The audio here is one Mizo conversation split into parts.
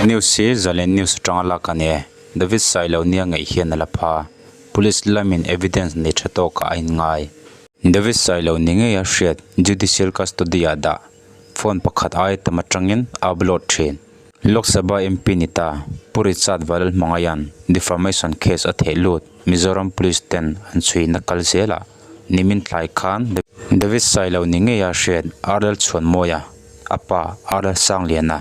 News hi Zalen News atanga lak a ni e. David Sailo nia ngaih hian a la pha. Police lamin evidence nei tha tawkah a inngai. David Sailo ni ngeia hriat judicial custody ah dah phone pakhat ai tam atangin a upload thin. Lok Sabha MP ni ta Pu Richard Valalhmangaia'n defamation case a theh lut Mizoram Police ten an chhuina kal zelah nimin tlai khan David Sailo ni ngeia hriat RL Chhuanmawia a pa RL Sangliana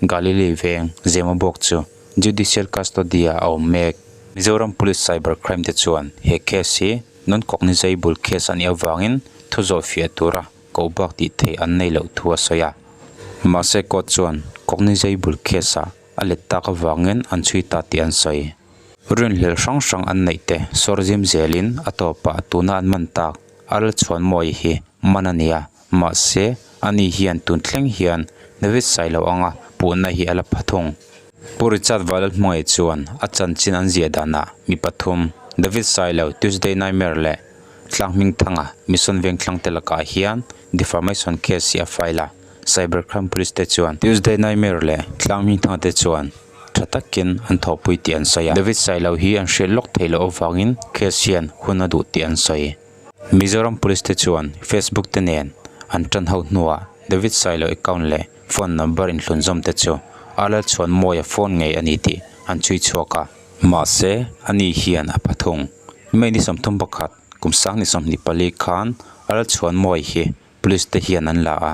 Galili veng Zemabawk chu judicial custody ah a awm mek. Mizoram Police Cyber Crime te chuan he case hi non-cognizable case a nih avangin thu zawh fiah tura koh bak tih theih an nei loh thu a sawi a. Mahse court chuan cognizable case ah a let tak avangin an chhui ta tih an sawi. Rinhlelh hrang hrang an neih te sawr zim zelin a tawpah tuna an man tak a Lalchhuanmawii hi man a ni a, mahse ani hian tun thleng hian David Sailo anga puhna hi a la pha thung. Pu Richard Valalhmangaih chuan a chanchin an ziah danah mi pathum, David Sailo, Tuesday Nightmare leh Tlang Hmingthanga Mission Vengthlang te lakah hian defamation case hi a file a, Cybercrime Police te chuan Tuesday Nightmare leh Tlang Hmingthanga te chuan tha takin an thawhpui tih an sawi a. David Sailo hi an hriat lawk theih loh avangin case hian hun a duh tih an sawi. Mizoram Police te chuan Facebook te nen an tan ho hnuah David Sailo account leh phone number inhlunzawm te chu a Lalchhuanmawia phone ngei a ni tih an chhui chhuak a. Mahse, ani hian a pha thung. May ni 31, kum 2024 khan a Lalchhuanmawia hi Police te hian an la a,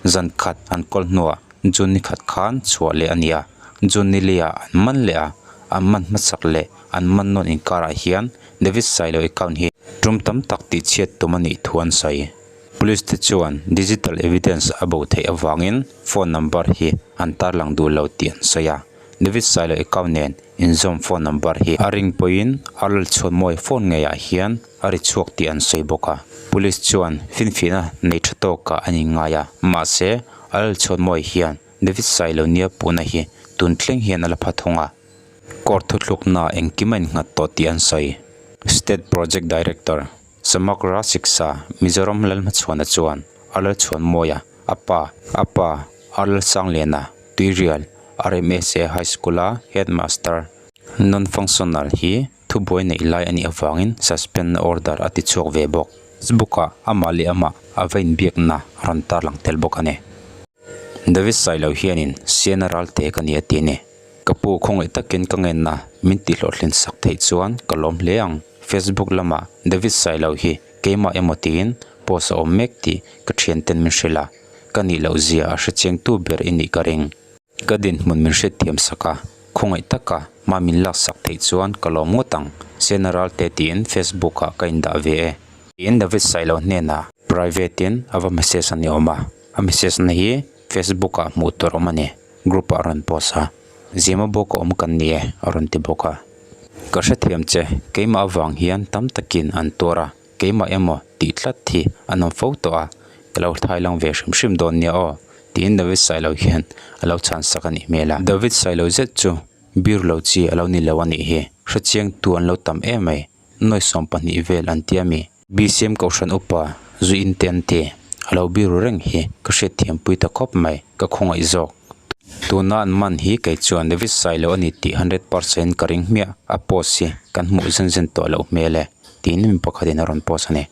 zan khat an kawl hnuah June ni khat khan chhuah leh a ni a, June ni liah an man leh a, an man hmasak leh an man nawn inkarah hian David Sailo account hi tum tam tak tih chhiat tum a nih thu an sawi. Police te chuan digital evidence a bo theih avangin phone number hi an tarlang duh lo tih an sawi a. David Sailo account nen inzawm phone number hi a ring pawhin a Lalchhuanmawia phone ngeiah hian a ri chhuak tih an sawi bawk a. Police chuan finfihna nei tha tawkah an inngai a, mahse a Lalchhuanmawia hian David Sailo nia puhna hi tun thleng hian a la pha thung a. Court thuthlukna engkim a innghat tawh tih an sawi. State Project Director Samagra Shiksha Mizoram Lalhmachhuana chuan a Lalchhuanmawia a pa, a pa Arlalsangliana, Tuirial, RMSA High School-a Headmaster, Non-functional, hi thubuai neih lai a nih avangin suspend order a ti chhuak ve bawk. Facebook-ah amah leh amah a va inbiakna a rawn tarlang tel bawk a ni. David Sailo hianin Siena Ralte ka ni a ti a ni. Ka pu khawngaih takin ka ngenna min tihhlawhtlin sak theih chuan ka lawm hle ang. Facebook lamah David Sailo hi keimah emaw tiin post a awm mek tih ka thianten min hrilh a, ka nih loh zia a hrechiangtu ber i nih ka ring. Ka dinhmun min hriatthiam sak a, khawngaih taka hma min laksak theih chuan ka lawm ngawt ang, Sena Ralte tiin Facebook ah ka indah ve e. Tiin David Sailo hnenah private in a va message a ni awm a, a message na hi Facebook ah hmuh tur awm a ni, group ah a rawn post a, Zema bawk a awm kan ni e a rawn ti bawk a. Ka hrethiam che, keimah avang hian tam takin an tuar a, keimah emaw tih tlat hi an awm fo tawh a, ka lo thai lang ve hrim hrim dawn nia aw, tiin David Sailo hian a lo chhan sak a nih hmel a. David Sailo zet chu bir lo chi a lo ni lo a nih hi, hrechiangtu an lo tam em mai, nuai 20 vel an tia mi. BCM Kohhran upa zu in te an ti, a lo biru reng hi ka hriatthiam pui ta khawp mai, ka khawngaih zawk. Tuna an man hi kei chuan David Sailo a ni tih 100% ka ring hmiah, a post hi kan hmuh zen zen tawh loh hmel e, tiin mi pakhatin a rawn post a ni.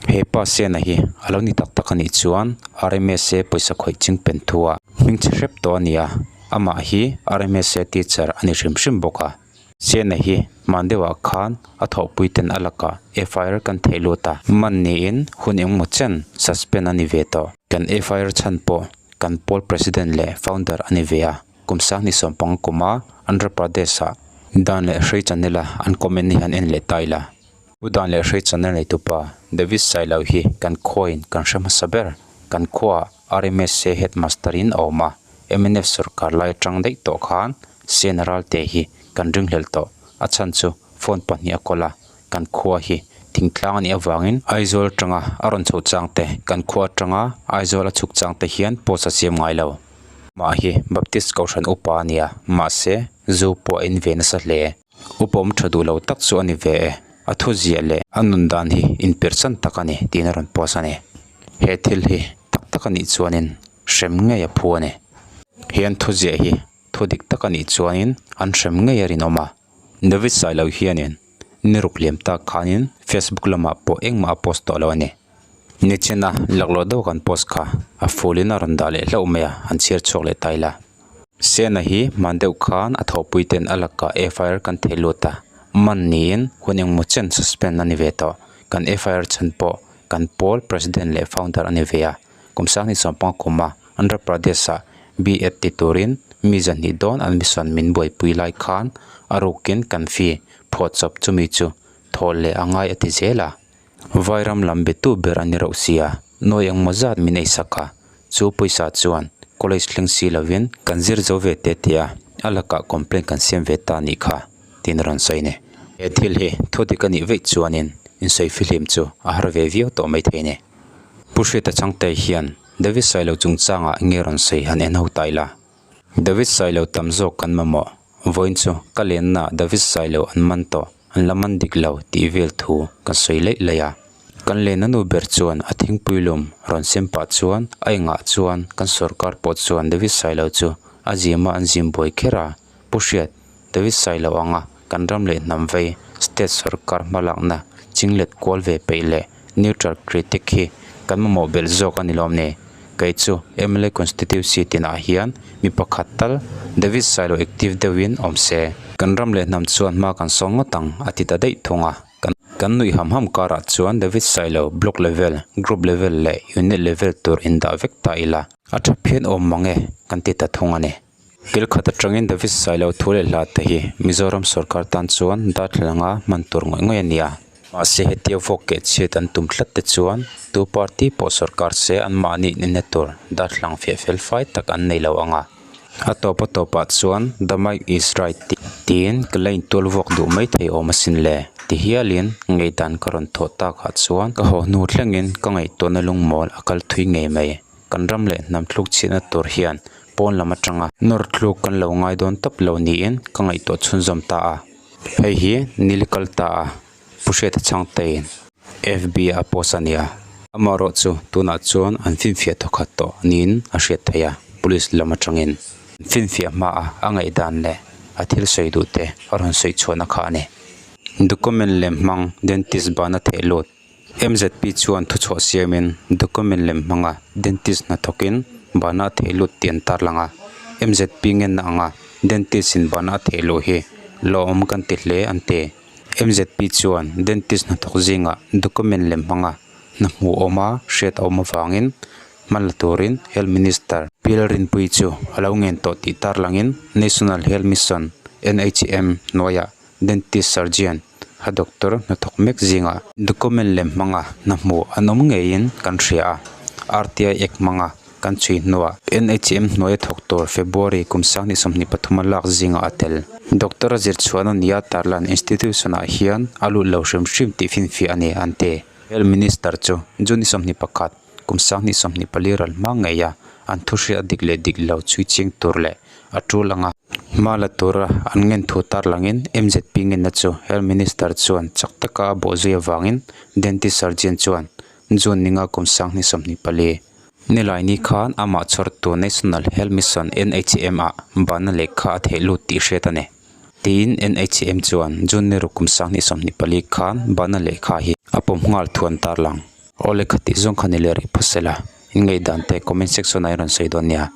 He pa Sena hi a lo ni tak tak a nih chuan RMSA pawisa khawih ching pen thu a hmingchhe hrep tawh a ni a, amah hi RMSA teacher a ni hrim hrim bawk a. Sena hi hman deuhah khan a thawhpui ten a lakah FIR kan theih lut a, man niin hun engmaw chen suspend a ni ve tawh. Kan FIR chhan pawh kan pawl president leh founder a ni ve a, kum 2015 kuma Andhra Pradesh-ah Dan leh Hrei channel a an comment hi han en leh ta ila. Pu Dan leh Hrei channel neitupa David Sailo hi kan khuain kan hre hmasa ber, kan khuaah RMSA headmaster in a awm a, mnf sorkar lai atang daih tawh khan Sena Ralte hi kan ringhlelh tawh. A chhan chu phone pahnih a kawl a, kan khua hi thingtlang a nih avangin Aizawl atanga a rawn chho chang te, kan khua atanga Aizawl a chhuk chang te hian post a siam ngai lo. Mah hi Baptist Kohhran upa a nia, mahse zu pawh a in ve nasa hle. Upa awm tha duh lo tak chu a ni ve e, a thu ziah leh a nun dan hi inperhsan tak a ni tiin a rawn post a ni. He thil hi tak tak a nih chuanin hrem ngei a phu a ni. Hian thu ziah hi. Thu dik tak a nih chuanin an hrem ngei a rinawm a. David Sailo hianin ni ruk liam tak khanin Facebook lamah pawh engmah a post tawh lo a ni. Nichina laklawh deuh kan post kha a fulin a rawn dah leh hlauh mai a, an chhiar chhuak leh ta ila. Sena hi hman deuh khan a thawhpui ten a lakah FIR kan thei lut a, man niin hun engmaw chen suspend a ni ve tawh. Kan FIR chhan pawh kan pawl president leh founder a ni ve a, kum sanghnih sawmpanga kum a Andhra Pradesh ah B.Ed ti turin mi zahnih dawn admission min buaipui lai khan a rukin kan fee phuahchawp chumi chu thaw leh a ngai a ti zel a. Vairam lam betu ber a ni reuh sia, nawi engmaw zat min ei sak a, chu pawisa chuan college thleng si lovin kan zir zo ve te tia a lakah complaint kan siam ve ta nih kha tiin a rawn sawi ni. He thil hi thu dik a nih veih chuanin insawi fihlim chu a har ve viau tawh mai thei ni. Pu Hriata Changte hian David Sailo chungchangah nge rawn sawi han en ho ta ila. David Sailo tam zawk kan mamawh. Vawiin chu ka lenna David Sailo an man tawh, an la man dik lo tih vel thu kan sawi laih laih a. Kan lenna nu ber chuan a thingpui lum rawn sem pah chuan a engah chuan kan sorkar pawh chuan David Sailo chu a zima an zim buai kher a, Pu Hriat, David Sailo anga kan ram leh hnam vei state sorkar hmalakna chinglet kual ve peih leh neutral critic hi kan mamawh belh zawk a ni lawm ni? Kei chu mla constituency tinah hian mi pakhat tal David Sailo active deuhin awm se. Kan ram leh hnam chuan hma kan sawn ngawt ang a ti ta daih thung a. Kan nuih ham ham karah chuan David Sailo block level, group level leh unit level tur indah vek ta ila a tha phian awm mang e kan ti ta thung a ni. Kil khat atangin David Sailo thu leh hla te hi Mizoram sorkar tan chuan darthlalanga hman tur ngawih ngawih a ni a. Mahse hetia vawk keh chhiat an tum tlat te chuan tu party pawh sorkar se anmahni inenna tur darthlalang fiah fel fai tak an nei lo ang a. A tawp a tawpah chuan The mic is right tiin ka la intual vuak duh mai thei awm asin le ti hialin ngaihdan ka rawn thawh takah chuan ka haw hnu thlengin ka ngaihtuahna lungmawl a kal thui ngei mai. Kan ram leh hnam thluk chhiatna tur hian pawn lam atanga nawr thluk kan lo ngai dawn tawp lo niin ka ngaihtuah chhunzawm ta a. Hei hi nil kal ta a, Pu Hriata Chhangtein FB a post a nia. Amaherawh chu tunah chuan an finfiah thawkhat tawh niin a hriat theih a, police lam atangin finfiah hmaa a ngaihdan leh a thil sawi duh te a rawn sawi chhuahna kha a ni. Document lem hmang dentist bana theh lut. MZP chuan thuchhuah siamin document lem hmanga dentist hna thawkin bana a theih lut tih an tarlang a. MZP ngenna anga dentist in bana a theih luh hi lawmawm kan ti hle an ti. MZP chuan dentist hnathawk zingah document lem hmanga hna hmuh awma hriat a awm avangin hma la turin Health Minister Pi Lalrinpuii chu a lo ngen tawh tih tarlangin National Health Mission, NHM, hnuaiah Dentist Surgeon, ha doctor hnathawk mek zingah document lem hmanga hna hmuh an awm ngeiin kan hria a, RTI Act hmanga kan chhui hnuah NHM hnuaia thawk tur February kum sanghnih 23 a lak zingah a tel. Doctor a zir chhuahna nia tarlan institution ah hian a lut lo hrim hrim tih finfiah a ni an ti. Health Minister chu June 21, kum 2024 ral hma ngeia an thuhriat dik leh dik lo chhui ching tur leh a tul anga hma la tura an ngen thu tarlangin MZP ngenna chu Health Minister chuan chak taka a bawh zui avangin Dentist Surgeon chuan June ninga kum 2024 Nilaini khan amah chhawrtu National Health Mission, NHM, ah bana lehkha a theih lut tih hriat a ni. Tiin NHM chuan June ni ruk kum 2024 khan bana lehkha hi a pawm nghal thu an tarlang. Aw lehkha tih zawng kha ni leh rih phawt sela, in ngaihdan te comment section ah i rawn sawi dawn nia.